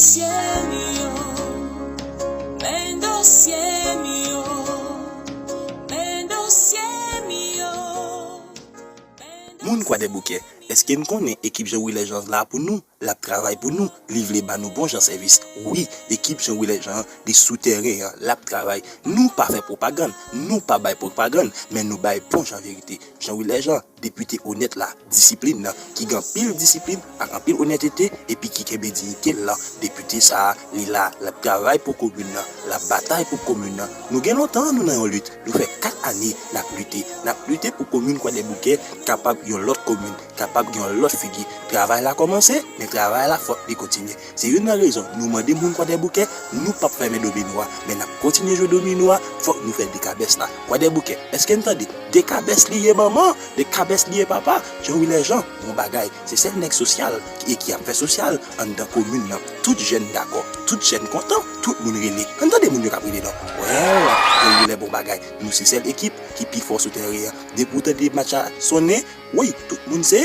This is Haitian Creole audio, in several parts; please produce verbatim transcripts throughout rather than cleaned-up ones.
Dosye m yo, men dosye m yo, men dosye m yo. Moun Kwadèboukè, èske n konnen ekip Jean Wilè Jean la pou nou? L ap travay pou nou, li vle ba nou bon jan sèvis. Wi, ekip Jean Wilè Jean an, li sou tèren an, l ap travay. Nou pa fè pwopagann, nou pa bay pwopagann, men nou bay bon jan verite. Jean Wilè Jean, depite onèt la, disiplin nan, ki gen anpil disiplin ak anpil onètete, epi ki kenbe diyite l lan. Depite sa a, li la, l ap travay pou komin nan, l ap batay pou komin nan. Nou gen lontan nou nan yon lit, nou fè kat ane n ap lite, n ap lite pou komin Kwadèboukè kapab yon lòt komin, kapab gen yon lòt figi. Travay la kòmanse, men travay la fòk li kontinye. Se youn nan rezon nou mande moun Kwadèboukè, nou p ap fèmen domino a, men n ap kontinye jwe domino a, fòk nou fè dekabès la. Kwadèboukè, èske n tande? Dekabès li ye manman, dekabès li ye papa. Jean Wilè Jean, bon bagay. Se sèl nèg sosyal ki, e ki ap fè sosyal anndan komin nan. Tout jèn dakò, tout jèn kontan, tout moun rele. Ann tande moun yo k ap rele non. Wè, Jean Wilè bon bagay. Nou se sèl ekip ki pi fò sou tèren an. Depi w tande match la sonnen, woy, tout moun se.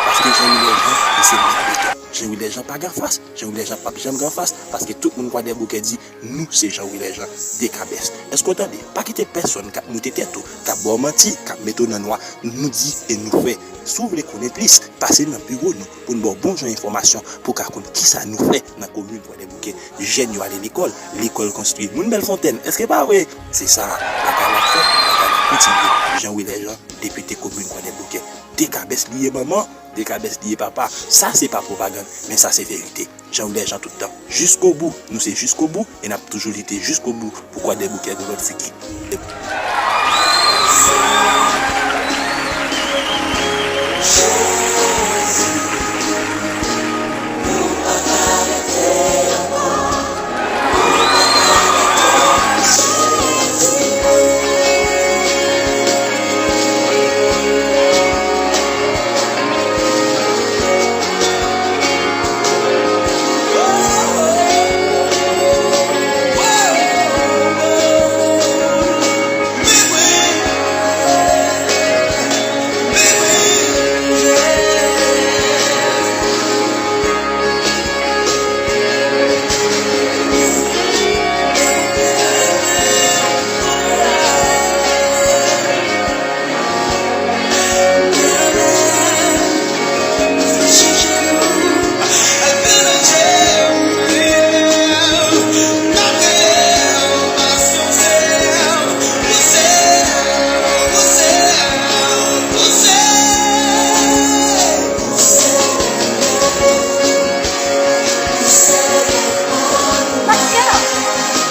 Paske Jean Wilè Jean, li se nèg beton. Jean Wilè Jean pa gen fas, Jean Wilè Jean p ap janm gen fas, paske tout moun Kwadèboukè di, nou se Jean Wilè Jean, dekabès. Èske w tande? Pa kite pèsonn k ap moute tèt ou, k ap ba w manti, k ap mete w nan nwa. Nou di e nou fè. Si w vle konnen plis, pase nan biwo nou pou n ba w bon jan enfòmasyon, pou w ka konn kisa nou fè nan komin Kwadèboukè. Jèn yo ale lekòl, lekòl konstwi. Moun Bèlfontaine, èske pa vre? Se sa, bagay la fèt, bagay la kontinye. Jean Wilè Jean, depite komin Kwadèboukè. Dekabès li ye manman, dekabès li ye papa. Sa se pa pwopagann, men sa se verite. Jean Wilè Jean tout tan. Jiskobou, nou se jiskobou, e n ap toujou lite jiskobou pou Kwadèboukè gen lòt figi.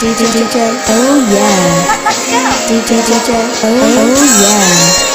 D J, D J, oh yeah. D J, D J, oh yeah.